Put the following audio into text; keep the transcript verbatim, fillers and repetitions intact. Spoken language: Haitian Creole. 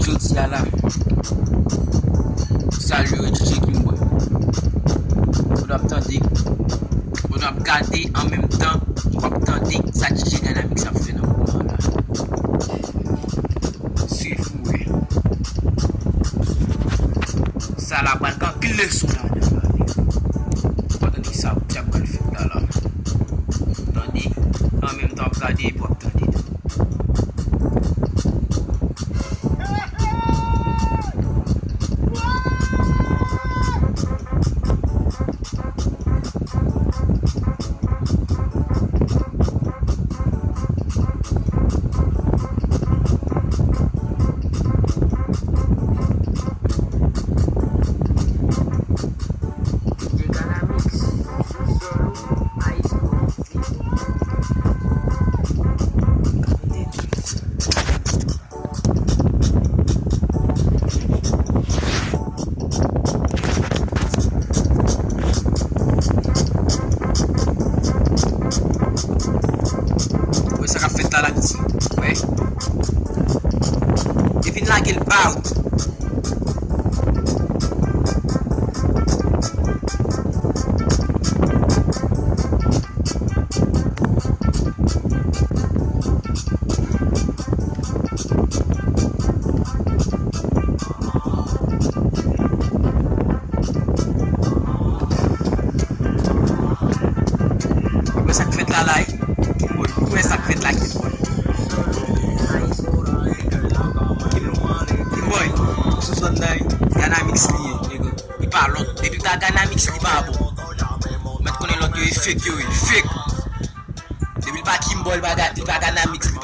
Jodi a la, salye D J Kimboy. Ou ap tande, ou ap gade an menm tan, w ap tande sa D J Dynamix ap fè nan moman la. Swiv pou wè. Sa la pral gen anpil leson ladan la. Ou ap tande sa, sa pral fèt la la. Tande, an menm tan w ap gade epi w ap tande tou. Wè sa k ap fèt la, la piti. Wè. Epi n lage l ba ou. Ou wè sa k fèt la la, wi? Kimboy, ou wè sa k fèt la, Kimboy? Kimboy, sou zòn nan, wi. Dynamix li ye, nèg. Li pa lòt. Depi ta Dynamix, li pa bon. Mèt konnen lòt yo e fake, yo e fake. Depi l pa Kimboy, li pa Ga-, li pa Dynamix, li